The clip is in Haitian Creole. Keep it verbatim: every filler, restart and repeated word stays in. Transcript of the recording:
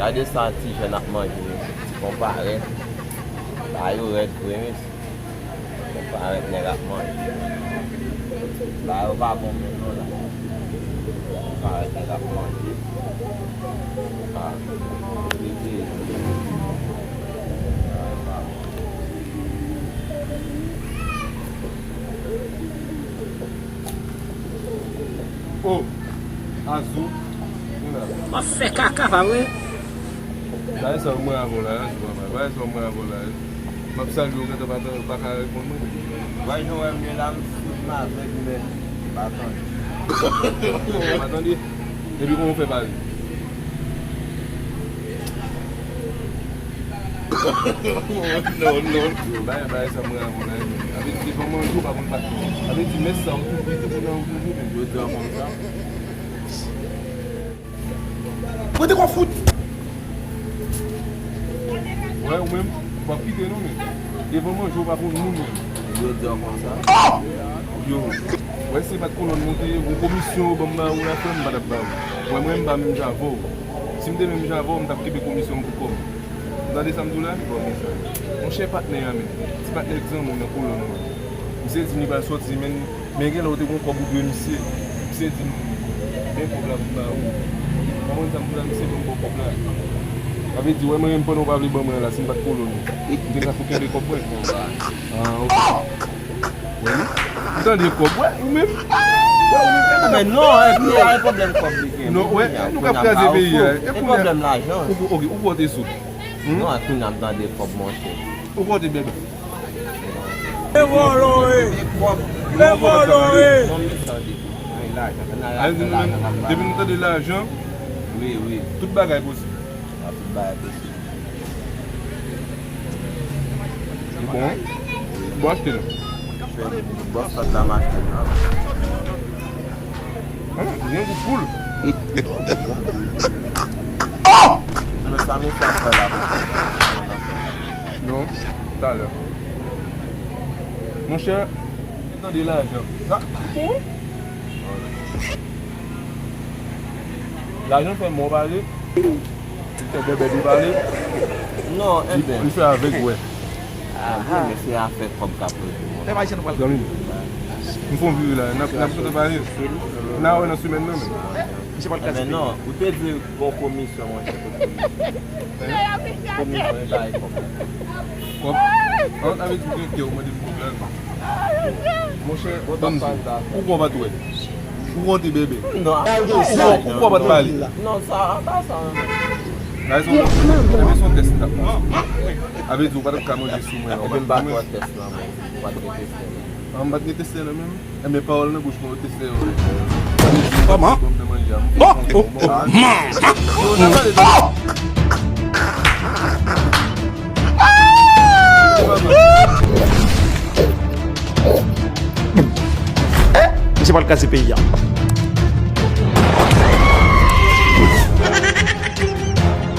Gade sa ti jèn ap manje yo. Ti konparèt. Ba yo rèd vre, mesye. Konparèt nèg ap manje. Ba yo pa bon menm non la. Konparèt nèg ap manje. Ah, rete. Oh, Azou. W ap fè kaka, pa vre? Bagay sa w mwen avè w la, Azou, papa. Bagay sa w mwen avè w la. M ap salye w, gentan pa, pa ka reponn mwen. Wè, jan w wè m ye la, m sou m avèg, men m pa tande. Ou pa tande? Epi kòman w fè pale? Non, non. Yo, bagay, bagay sa mwen avè w la, men. Avè di devan manje w pa konn pa. Avè di mès sa w toujou, toujou nan ou toujou, men. Yo di w konn sa. Mwen te konn fout. Wè, ou menm, w ap kite nou, men. Devan manje w pa konn moun, men. Yo di w konn sa. Yo, wè se bat kolòn monte, yon komisyon yo ban m ba ou la, frè m, m pa t ap ba ou. Wè, mwen, m pa menm jan avè w. Si m te menm jan avè w, m t ap kenbe komisyon m pou kò m. Ou tande sa m di w la? Monchè, patnè a menm. Ti patnè granmoun nan kolòn nan. Misye di li pral sòti, men, men gen lè w te gon kòb ou dwe misye. Misye di m, men kòb la pou m ba ou. Ou konprann sa m di w la, misye ban m bon kòb la. Sa vle di, wè, mwen menm pandan w pa vle ban mwen la, si m pa t kolòn ou, m te ka fout kenbe kòb mwen. Ah, ok. Ou tande kòb, wè, ou menm. Wè, ou menm. Men non, e pi a e pwoblèm kòb li gen. Non, wè, nou k ap kraze peyi a. E pwoblèm lajan. Ou, ok, ou kote sou. Non, a kounye a m tande kòb, monchè. Ou kote bebe. E vòlò, e. E vòlò, e. Non, men tande. Depi nou tande lajan, wi, wi, tout bagay posib. Tout bagay posib. Li bon, wi. Bon, achte l. Bòs la m achte l la. Ah, gen gou poul. Men sa mesye ap fè la. Non, talè. Monchè, tande lajan. Sa, bon. Lajan fè mò pale. Li fè bèbè li pale. Non, li, enben. Li fè avèg wè. Ah, men se afè kòb k ap regle, mon. Zanmi m, m fè yon vire la, n ap, n ap kontan pale. N a wè nan semèn nan, men. Enben non, ou te di gon komisyon, monchè, pou komisyon. Komisyon, e bay kòb. Kòb? An, sa vle di ou gen kè, ou mande m kòb la, non. Monchè, ban m di w, ou kwè w pa t wè? Ou kwè w te bèbè? Non, ou kwè w pa t pale? Non, sa, pa sa, non. Sa se yon, enben se yon tès m t ap pase. Sa vle di ou pa t ap ka manje sou mwen, non. Epi m pa t wè tès lan, men. Ou pa t gen tès lan. An, m pa t gen tès lan menm. Enben pawòl nan bouch mwen, ou te fè yo. Kòman? Bon, oh, oh, man. Misye pral kraze peyi a.